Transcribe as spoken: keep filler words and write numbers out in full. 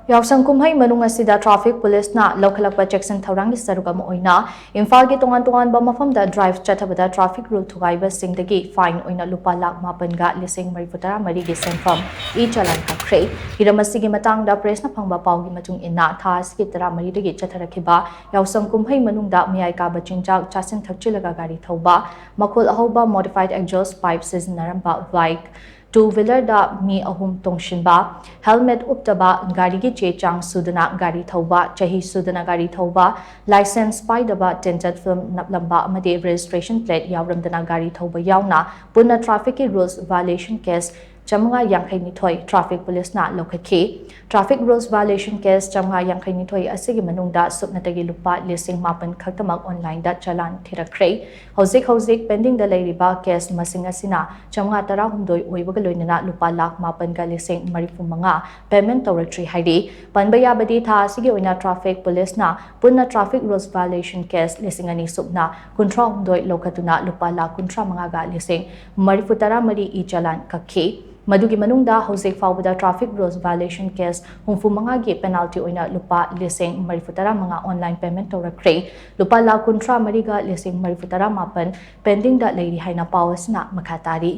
ꯌꯥꯎꯁꯪ ꯀꯨꯝꯍꯩ ꯃꯅꯨꯡ ꯑꯁꯤꯗ traffic policeꯅ ꯂꯧꯈꯠꯂꯛꯄ ꯆꯦꯛꯁꯤꯟ ꯊꯧꯔꯥꯡꯒꯤ ꯁꯔꯨꯛ ꯑꯃ ꯑꯣꯏꯅ ꯏꯝꯐꯥꯜꯒꯤ ꯇꯣꯉꯥꯟ ꯇꯣꯉꯥꯟꯕ ꯃꯐꯝꯗ drive ꯆꯠꯊꯕꯗ traffic rule ꯊꯨꯒꯥꯏꯕꯁꯤꯡꯗꯒꯤ fine ꯑꯣꯏꯅ ꯂꯨꯄꯥ ꯂꯥꯈ ꯃꯥꯄꯟꯒ ꯂꯤꯁꯤꯡ ꯃꯔꯤꯐꯨ ꯇꯔꯥ ꯃꯔꯤꯒꯤ ꯁꯦꯟꯐꯝ e-challan ꯀꯛꯈ꯭ꯔꯦ꯫ ꯍꯤꯔꯝ ꯑꯁꯤꯒꯤ ꯃꯇꯥꯡꯗ pressꯅ ꯐꯪꯕ ꯄꯥꯎꯒꯤ ꯃꯇꯨꯡ ꯏꯟꯅ, ꯊꯥ ꯑꯁꯤꯒꯤ ꯇꯔꯥꯃꯔꯤꯗꯒꯤ ꯆꯠꯊꯔꯛꯈꯤꯕ ꯌꯥꯎꯁꯪ ꯀꯨꯝꯍꯩ ꯃꯅꯨꯡꯗ ꯃꯌꯥꯏ ꯀꯥꯕ ꯆꯤꯟꯖꯥꯛ ꯆꯥꯁꯤꯟ ꯊꯛꯆꯤꯜꯂꯒ ꯒꯥꯔꯤ ꯊꯧꯕ, ꯃꯈꯣꯜ ꯑꯍꯧꯕ modified exhaust pipe ꯁꯤꯖꯤꯟꯅꯔꯝꯕ bike, two wheelerꯗ ꯃꯤ ꯑꯍꯨꯝ ꯇꯣꯡꯁꯤꯟꯕ, helmet ꯎꯞꯇꯕ, ꯒꯥꯔꯤꯒꯤ ꯆꯦ ꯆꯥꯡ ꯁꯨꯗꯅ ꯒꯥꯔꯤ ꯊꯧꯕ, ꯆꯍꯤ ꯁꯨꯗꯅ ꯒꯥꯔꯤ ꯊꯧꯕ, license ꯄꯥꯏꯗꯕ, tinted film ꯅꯞꯂꯝꯕ ꯑꯃꯗꯤ registration plate ꯌꯥꯎꯔꯝꯗꯅ ꯒꯥꯔꯤ ꯊꯧꯕ ꯌꯥꯎꯅ ꯄꯨꯟꯅ trafficꯀꯤ rules violation case ꯆꯥꯃꯉꯥ ꯌꯥꯡꯈꯩꯅꯤꯊꯣꯏ traffic policeꯅ ꯂꯧꯈꯠꯈꯤ꯫ Traffic rules violation case ꯆꯥꯃꯉꯥ ꯌꯥꯡꯈꯩꯅꯤꯊꯣꯏ ꯑꯁꯤꯒꯤ ꯃꯅꯨꯡꯗ ꯁꯨꯞꯅꯇꯒꯤ ꯂꯨꯄꯥ ꯂꯤꯁꯤꯡ ꯃꯥꯄꯟ ꯈꯛꯇꯃꯛ onlineꯗ challan ꯊꯤꯔꯛꯈ꯭ꯔꯦ꯫ ꯍꯧꯖꯤꯛ ꯍꯧꯖꯤꯛ pendingꯗ ꯂꯩꯔꯤꯕ case ꯃꯁꯤꯡ ꯑꯁꯤꯅ ꯆꯥꯃꯉꯥ ꯇꯔꯥꯍꯨꯝꯗꯣꯏ ꯑꯣꯏꯕꯒ ꯂꯣꯏꯅꯅ ꯂꯨꯄꯥ ꯂꯥꯈ ꯃꯥꯄꯟꯒ ꯂꯤꯁꯤꯡ ꯃꯔꯤꯐꯨ ꯃꯉꯥ payment ꯇꯧꯔꯛꯇ꯭ꯔꯤ ꯍꯥꯏꯔꯤ꯫ ꯄꯟꯕ ꯌꯥꯕꯗꯤ, ꯊꯥ ꯑꯁꯤꯒꯤ ꯑꯣꯏꯅ traffic policeꯅ ꯄꯨꯟꯅ traffic rules violation case ꯂꯤꯁꯤꯡ ꯑꯅꯤ ꯁꯨꯞꯅ ꯀꯨꯟꯊ꯭ꯔꯥꯍꯨꯝꯗꯣꯏ ꯂꯧꯈꯠꯇꯨꯅ ꯂꯨꯄꯥ ꯂꯥꯈ ꯀꯨꯟꯊ꯭ꯔꯥ ꯃꯉꯥꯒ ꯂꯤꯁꯤꯡ ꯃꯔꯤꯐꯨ ꯇꯔꯥ ꯃꯔꯤ e-challan ꯀꯛꯈꯤ꯫ ꯃꯗꯨꯒꯤ ꯃꯅꯨꯡꯗ ꯍꯧꯖꯤꯛ ꯐꯥꯎꯕꯗ traffic rules violation case ꯍꯨꯝꯐꯨ ꯃꯉꯥꯒꯤ penalty ꯑꯣꯏꯅ ꯂꯨꯄꯥ ꯂꯤꯁꯤꯡ ꯃꯔꯤꯐꯨ ꯇꯔꯥ ꯃꯉꯥ online payment ꯇꯧꯔꯛꯈ꯭ꯔꯦ꯫ ꯂꯨꯄꯥ ꯂꯥꯈ ꯀꯨꯟꯊ꯭ꯔꯥ ꯃꯔꯤꯒ ꯂꯤꯁꯤꯡ ꯃꯔꯤꯐꯨ ꯇꯔꯥ ꯃꯥꯄꯟ pendingꯗ ꯂꯩꯔꯤ ꯍꯥꯏꯅ ꯄꯥꯎ ꯑꯁꯤꯅ ꯃꯈꯥ ꯇꯥꯔꯤ꯫